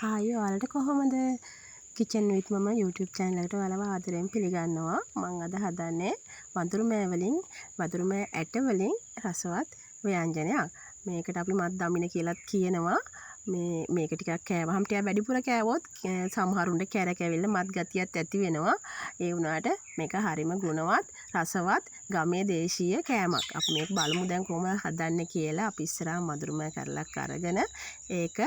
Hi, ඔයාලට කොහොමද? Kitchen විත් මම YouTube channel එකට ඔයාලව ආදරෙන් පිළිගන්නවා. මං අද හදන්නේ වඳුරු මෑ වලින්, වඳුරු මෑ ඇට වලින් රසවත් ව්‍යංජනයක්. මේකට අපි මත් දමින කියලත් කියනවා. මේක ටිකක් කෑවහම, ටිකක් වැඩිපුර කෑවොත් සමහරුන්ට කැරකැවිල්ල මත් ගතියක් ඇති වෙනවා. ඒ වුණාට මේක හරිම ගුණවත්, රසවත් ගමේ දේශීය කෑමක්. අපි මේක බලමු දැන් කොහොමද හදන්නේ කියලා. අපි ඉස්සරහම වඳුරු මෑ කැරලක් අරගෙන ඒක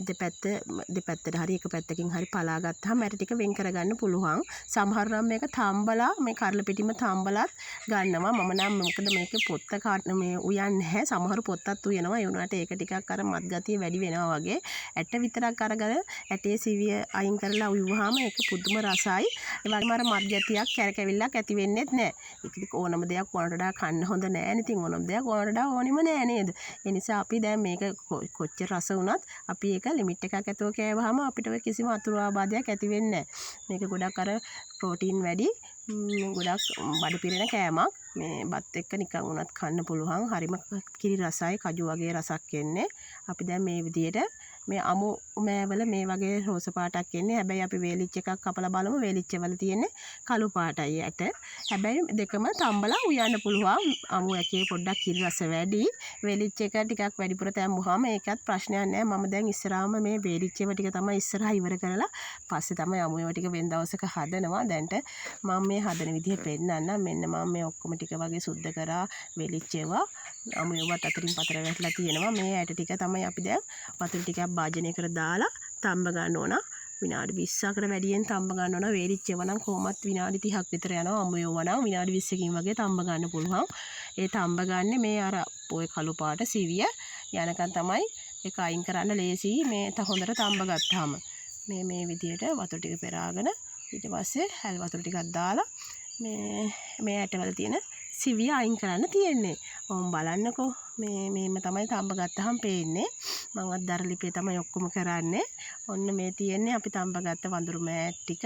දෙපැත්තට හරි එක පැත්තකින් හරි පලා ගත්තාම ඇට ටික වෙන් කරගන්න පුළුවන්. සමහරු නම් මේක තම්බලා, මේ කරල පිටිම තම්බලත් ගන්නවා. මම නම් මොකද මේක පොත්ත මේ උයන්නේ නැහැ. සමහරු පොත්තත් උයනවා. ඒ වුණාට ඒක ටිකක් අර මත් ගතිය වැඩි වෙනවා වගේ. ඇට විතරක් අරගෙන ඇටේ සිවිය අයින් කරලා උයුවාම ඒක පුදුම රසයි. ඒ වගේම අර මත් ගතියක් කැරකැවිල්ලක් ඇති වෙන්නෙත් නෑ. ඒක ඉතින් ඕනම දෙයක් ඕනට වඩා කන්න හොඳ නෑ නේ. ඉතින් ඕනම දෙයක් ඕනට වඩා ඕනෙම නෑ නේද? ඒ නිසා අපි දැන් මේක කොච්චර රස වුණත් අපි ඒක ලිමිට් එකක් ඇතුව කෑවහම අපිට ඔය කිසිම අතුරු ආබාධයක් ඇති වෙන්නේ නෑ. මේක ගොඩක් අර ප්‍රෝටීන් වැඩි, ගොඩක් බඩ පිරෙන කෑමක්. මේ බත් එක්ක නිකන් වුණත් කන්න පුළුවන්. හරිම කිරි රසයි, කජු වගේ රසක් එන්නේ. අපි දැන් මේ විදියට මේ අමු මෑවල මේ වගේ රෝස පාටක් එන්නේ. හැබැයි අපි වේලිච්ච එකක් කපලා බලමු. වේලිච්ච වල තියෙන්නේ කළු පාටයි ඇට. හැබැයි දෙකම තම්බලා උයන්න පුළුවන්. අමු එකේ පොඩ්ඩක් කිරි රස වැඩි. වේලිච්ච එක ටිකක් වැඩිපුර තැම්බුවාම ඒකත් ප්‍රශ්නයක් නෑ. මම දැන් ඉස්සරහම මේ වේලිච්ච ඒවා ටික තමයි ඉස්සරහා ඉවර කරලා පස්සේ තමයි අමු ඒවා ටික වෙන දවසක හදනවා. දැන්ට මම මේ හදන විදිහ පෙන්නන්නම්. මෙන්න මම මේ ඔක්කොම ටික වගේ සුද්ධ කරා වේලිච්ච ඒවා. අමු ඒවාත් අතරින් පතර වැටලා තියෙනවා. මේ ඇට ටික තමයි අපි දැන් වතුර ටිකක් භාජනයකට දාලා තම්බ ගන්න ඕන. විනාඩි 20කට වැඩියෙන් තම්බ ගන්න ඕන. වේලිච්ච ඒවා නම් කොහොමත් විනාඩි 30ක් විතර යනවා. අමු ඒවා නම් විනාඩි 20කින් වගේ තම්බ ගන්න පුළුවන්. ඒ තම්බ ගන්නේ මේ අර ඔය කළු පාට සිවිය යනකන් තමයි ඒක අයින් කරන්න ලේසි මේ හොඳට තම්බ ගත්තාම. මේ මේ විදියට වතුර ටික පෙරාගෙන ඊට පස්සේ හැල් වතුර ටිකක් දාලා මේ මේ ඇටවල තියෙන සිවිය අයින් කරන්න තියෙන්නේ. ඔහොම බලන්නකෝ, මේ මෙහෙම තමයි තම්බ ගත්තහම පේන්නේ. මං අත් දර ලිපේ තමයි ඔක්කොම කරන්නේ. ඔන්න මේ තියෙන්නේ අපි තම්බ ගත්ත වඳුරු මෑ ටික.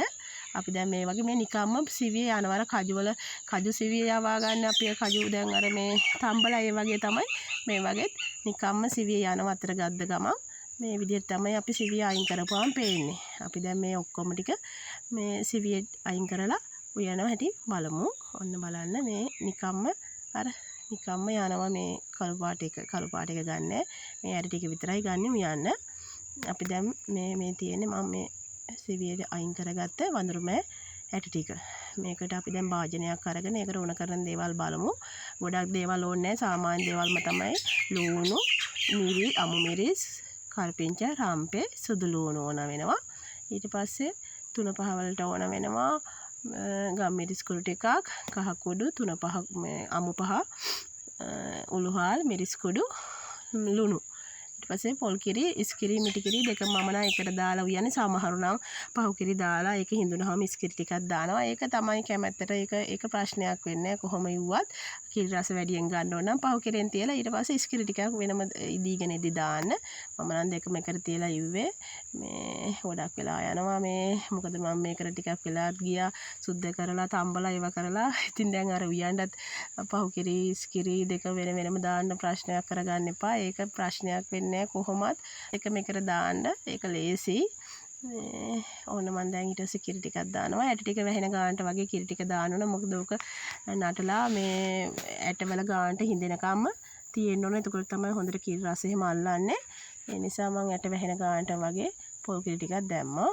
අපි දැන් මේ වගේ මේ නිකම්ම සිවිය යනවා. අර කජු වල කජු සිවිය යවා ගන්න අපි කජු දැන් අර මේ තම්බලා ඒ වගේ තමයි මේ වගේත් නිකම්ම සිවිය යනවා අතර ගද්ද ගමන්. මේ විදිහට තමයි අපි සිවිය අයින් කරපුවාම පේන්නේ. අපි දැන් මේ ඔක්කොම ටික මේ සිවිය අයින් කරලා උයනවා හැටි බලමු. ඔන්න බලන්න, මේ නිකම්ම අර නිකම්ම යනවා මේ කළු පාට එක. කළු පාට එක ගන්න. මේ ඇට ටික විතරයි ගන්න උයන්න. අපි දැන් මේ මේ තියෙන්නේ මම මේ සිවියට අයින් කරගත්ත වඳුරු මෑ ඇට ටික. මේකට අපි දැන් භාජනයක් අරගෙන ඒකට ඕන කරන දේවල් බලමු. ගොඩක් දේවල් ඕනේ නෑ. සාමාන්‍ය දේවල්ම තමයි ලූණු, මිරි, අමු මිරිස්, කරපිංචා, රම්පෙ, සුදු ලූණු ඕන වෙනවා. ඊට පස්සේ තුන පහ වලට ඕන වෙනවා ගම්මිරිස් කුඩු ටිකක්, කහ කුඩු තුන පහ, මේ අමු පහ, උළුහාල්, මිරිස් කුඩු, ලුණු. ඊට පස්සේ පොල් කිරි, ඉස්කිරි, මිටි කිරි දෙකම මම නම් එකට දාලා උයන්නේ. සමහරු නම් පහු කිරි දාලා ඒක හිඳුනහම ඉස්කිරි ටිකක් දානවා. ඒක තමයි කැමැත්තට. ඒක ඒක ප්‍රශ්නයක් වෙන්නේ නැහැ. කොහොම ඉව්වත් කිරි රස වැඩියෙන් ගන්න ඕන නම් පහු කිරෙන් තියලා ඊට පස්සේ ඉස්කිරි ටිකක් වෙනම ඉදීගෙන ඉදි දාන්න. මම නම් දෙකම එකට තියලා ඉව්වේ. මේ ගොඩක් වෙලා යනවා මේ. මොකද මම මේකට ටිකක් වෙලාත් ගියා සුද්ධ කරලා තම්බලා ඒවා කරලා. ඉතින් දැන් අර උයන්නත් පහු කිරි ඉස්කිරි දෙක වෙන වෙනම දාන්න ප්‍රශ්නයක් කරගන්න එපා. ඒක ප්‍රශ්නයක් වෙන්නේ නැහැ කොහොමත්. එකම එකට දාන්න ඒක ලේසි. මේ ඕන මං දැන් ඊට පස්සේ කිරි ටිකක් දානවා. ඇට ටික වැහෙන ගානට වගේ කිරි ටික දාන්න ඕන. මොකද ඕක නටලා මේ ඇටවල ගානට හිඳෙනකම්ම තියෙන්න ඕන. එතකොට තමයි හොඳට කිරි රස එහෙම අල්ලන්නේ. ඒ නිසා මං ඇට වැහෙන ගානට වගේ පොල් කිරි ටිකක් දැම්මා.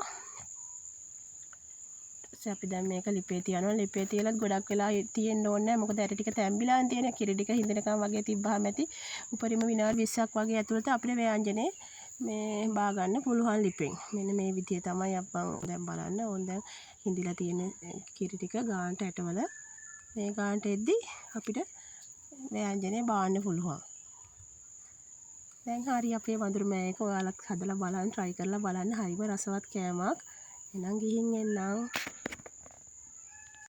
ඊට අපි දැන් මේක ලිපේ තියනවා. ලිපේ තියලත් ගොඩක් වෙලා තියෙන්න ඕනේ නැහැ. මොකද ඇට ටික තැම්බිලා තියෙන. කිරි ටික හිඳෙනකම් වගේ තිබ්බහම ඇති. උපරිම විනාඩි 20ක් වගේ ඇතුළත අපිට ව්‍යංජනේ මේ බා ගන්න පුළුවන් ලිපෙන්. මෙන්න මේ විදිය තමයි අප්පන් දැන් බලන්න. ඕන් දැන් හිඳිලා තියෙන කිරි ටික ගානට ඇටවල මේ ගානට එද්දි අපිට ව්‍යංජනේ බාන්න පුළුවන්. දැන් හරි අපේ වඳුරු මෑ එක ඔයාලත් හදලා බලන්න, try කරලා බලන්න. හරිම රසවත් කෑමක්. එහෙනම් ගිහින් එන්නම්.